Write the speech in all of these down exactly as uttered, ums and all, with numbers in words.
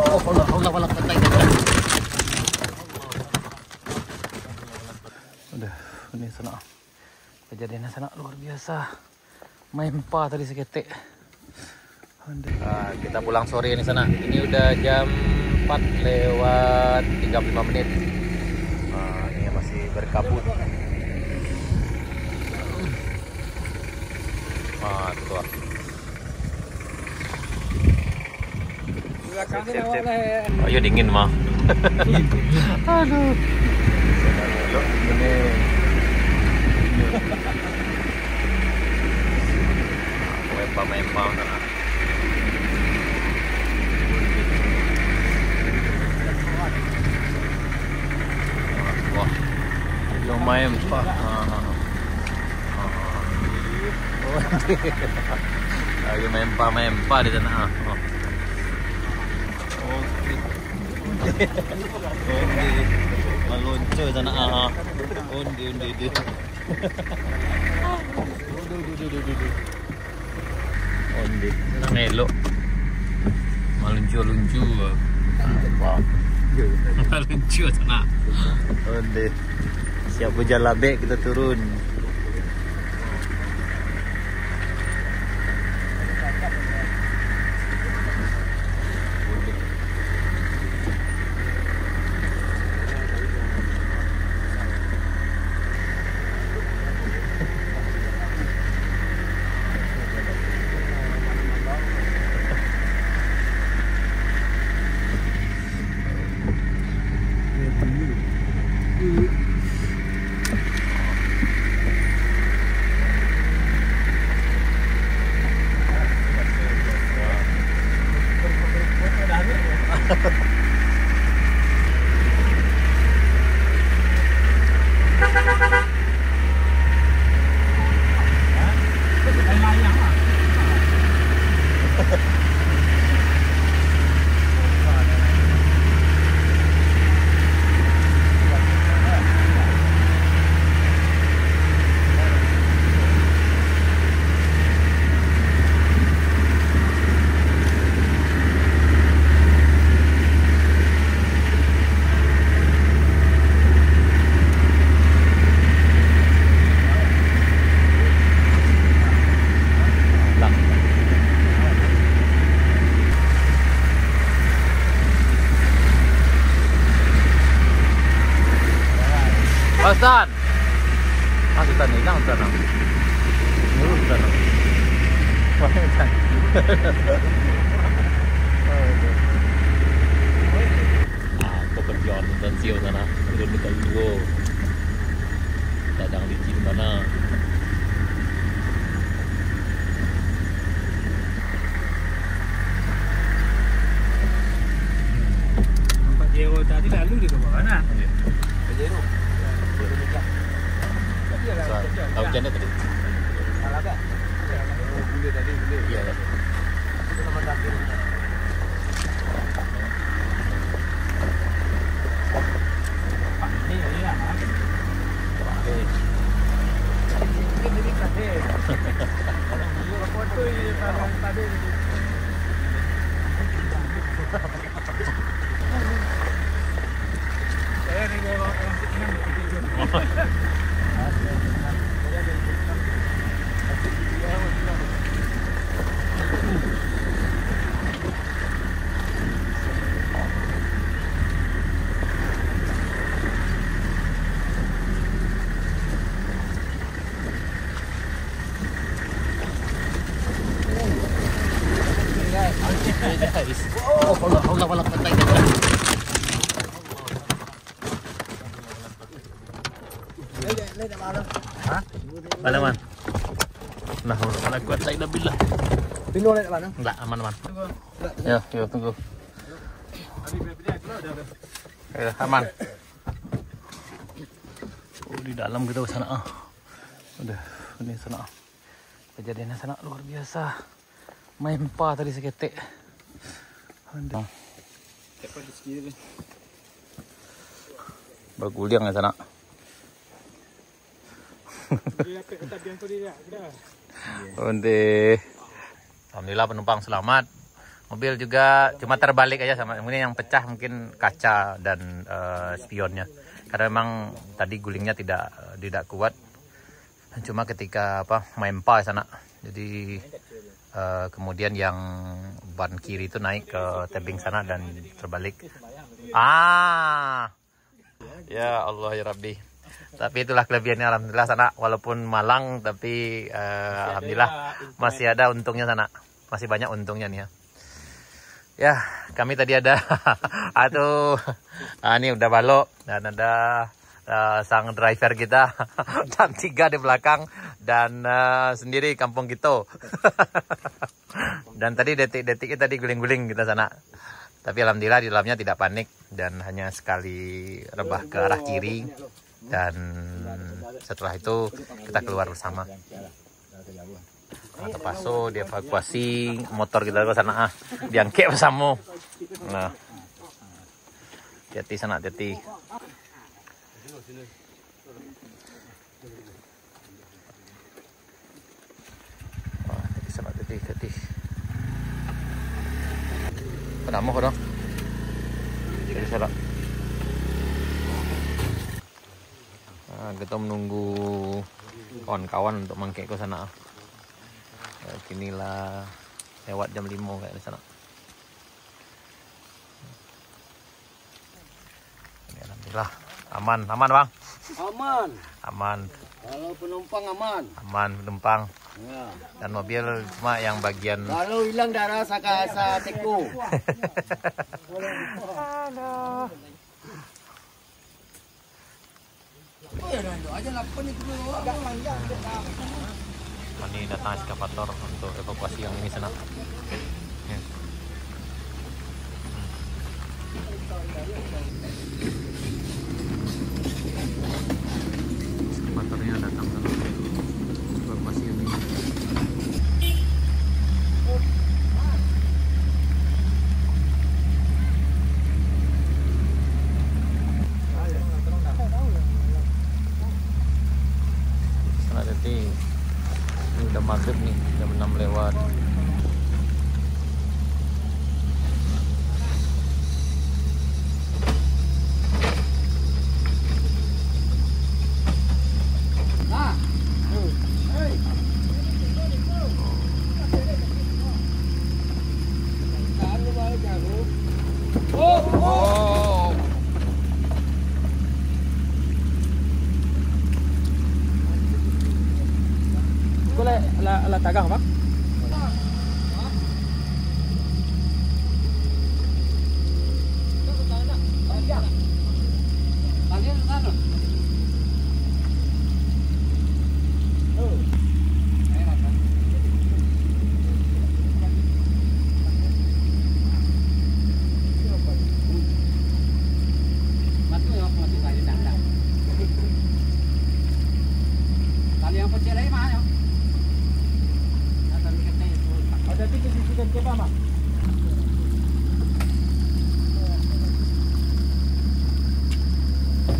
Aduh, ini sanak. Kejadiannya sanak luar biasa. Main pa tadi saketek. Aduh. Ah, kita pulang sore ni sanak. Ini udah jam empat lewat tiga puluh lima menit. Ah, ini masih berkabut. Ah, tu. Sip, sip, sip. Oh, iyo, dingin mah. Aduh. Ini. Main pa, main pa sana. Wah, iyo main pa. Ah, ah, ah. Lagi main pa, main pa di sana. Ah. Oke. Oke. Maluncuik sana. Ah. Onde, onde, onde. Onde. Nang elok. Maluncuik-luncuik. Maluncuik sana. Onde. Siap hujan labek, kita turun. Pak Ustaz. Ah, Sultan hilang, Sultan. Nurun, Sultan. Wah, Sultan. Ah, kepergian Sultan Sio sana. Turun di Kalungo. Dadang licin bana. Nampak Jero tadi lalu di bawah sana. Iya. Jero. Tahu janda tadi? Salah tak? Oh, bule tadi, bule. Iya, iya. Itu nama takdir. Hah? Mana, Man? Nah, kalau kuat, la ilaha illallah. Pino lek mana? Enggak, aman, aman. Yo, yo, tunggu. Yo, aman. Oh, di dalam kita ke sana, ah. Udah, ini sana. Kejadiannya sangat luar biasa. Main pa tadi saketek. Aduh. Baguliang ya sana. Onde. Alhamdulillah, penumpang selamat. Mobil juga cuma terbalik aja sama. Mungkin yang pecah mungkin kaca dan, eh, spionnya. Karena memang tadi gulingnya tidak, tidak kuat. Cuma ketika apa, main pas sana. Jadi, eh, kemudian yang ban kiri itu naik ke tebing sana dan terbalik. Ah, ya Allah ya Rabbi. Tapi itulah kelebihannya, alhamdulillah sana, walaupun malang tapi, eh, alhamdulillah masih ada untungnya sana. Masih banyak untungnya nih ya. Ya, kami tadi ada, aduh, ah, ini udah balok dan ada, eh, sang driver kita dan tiga di belakang dan, eh, sendiri kampung kita. Dan tadi detik-detiknya tadi guling-guling kita sana. Tapi alhamdulillah di dalamnya tidak panik dan hanya sekali rebah ke arah kiri dan setelah itu kita keluar bersama. Nah, terpaksa dievakuasi motor kita ke sana, ah. Diangkek bersama. Nah. Hati-hati sana, hati-hati. Wah, hati-hati sana, hati-hati, hati-hati. Penamo ko dah. Jadi salah. Ah, kita menunggu kawan-kawan untuk mangkek ke sana. Ya, kini lah lewat jam lima kayak di sana. Ini alhamdulillah. Aman, aman, Bang. Aman. Aman. Kalau penumpang aman. Aman penumpang. Ya. Dan mobil cuma yang bagian. Kalau hilang darah saka-, sateko. Aduh. Ini datang eskavator untuk evakuasi yang ini sana. Ya. Hmm. Eskavatornya datang sana. Evakuasi yang ini. Sana tadi, ini udah maghrib nih, jam enam lewat. Ko lah, lah, lah tagah, Bang?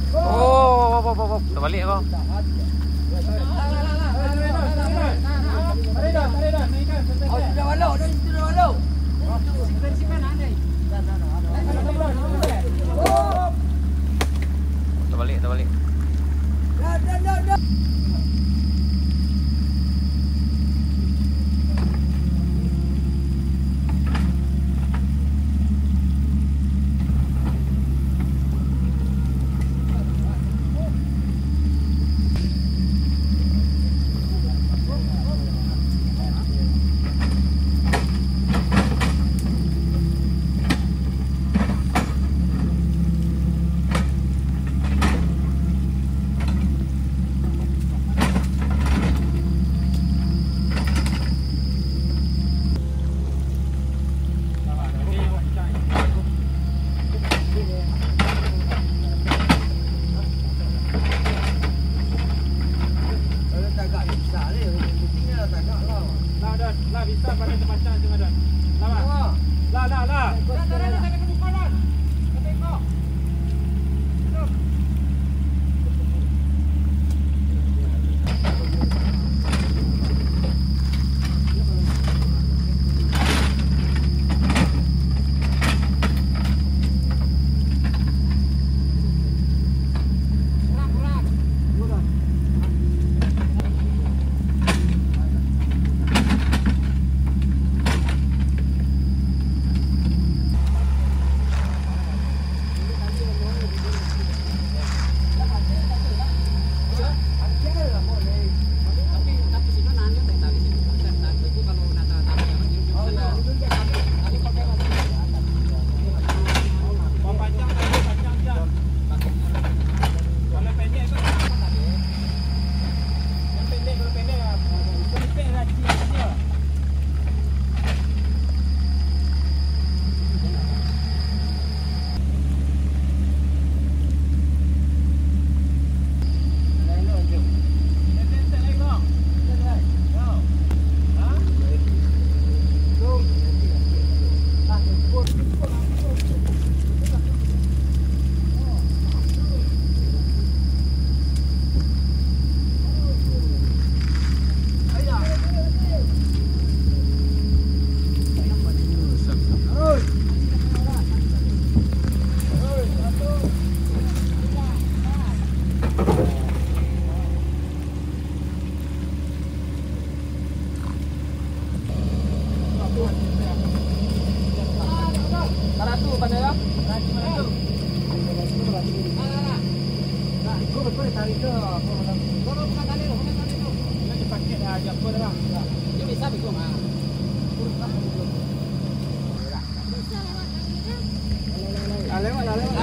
Oh, oh, oh, oh, oh. Terbalik kau. Terbalik, terbalik.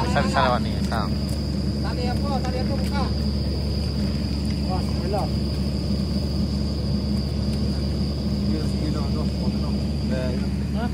Bisa, bisa lewat ni, bisa. Tali apa? Tali apa buka? Wah, belum. Hah?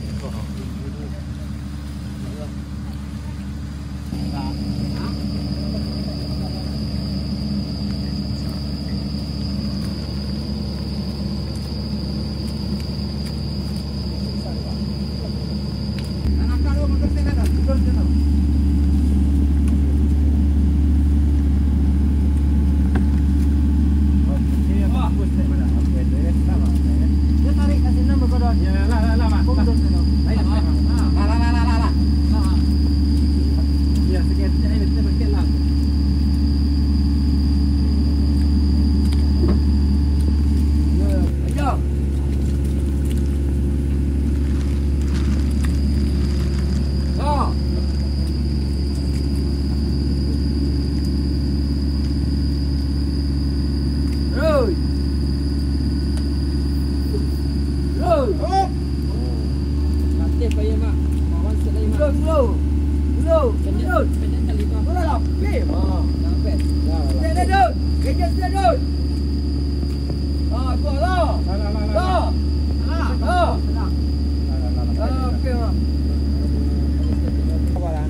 Oi. Oi. Latih payah, Mak. Mawan sikit lai, Mak. Slow, slow. Slow. Pendek, pendek kali, Mak. Udah lah, pim. Ah, dah, pim. Dah, dah, dah. Sikit, sikit, Dun. Sikit, sikit, Dun. Ah, kuat lah. Lah, lah, lah, lah. Lah. Lah. Lah, lah, lah, lah. Ah, pim, Mak. Apa lah?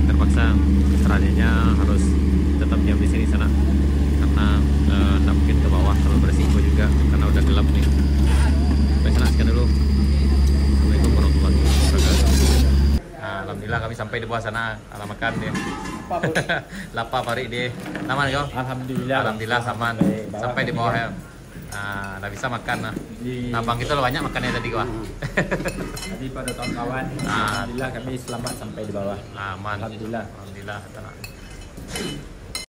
Terpaksa selanjutnya harus tetap diam di sini, Sanak, karena eh, ndak mungkin ke bawah, terlalu beresiko juga karena udah gelap nih. Sampai sana, sekian dulu. Assalamualaikum warahmatullahi wabarakatuh. Ah, alhamdulillah, kami sampai di bawah sana. Alah makan dia. Lapar paruik dia. Aman kau? Alhamdulillah. Alhamdulillah, aman. Sampai di bawah ya. Ah, dah bisa makan lah. Abang kita lah banyak makannya tadi, wah. Jadi pada kawan-kawan, alhamdulillah kami selamat sampai di bawah. Aman. Alhamdulillah. Alhamdulillah, tenang.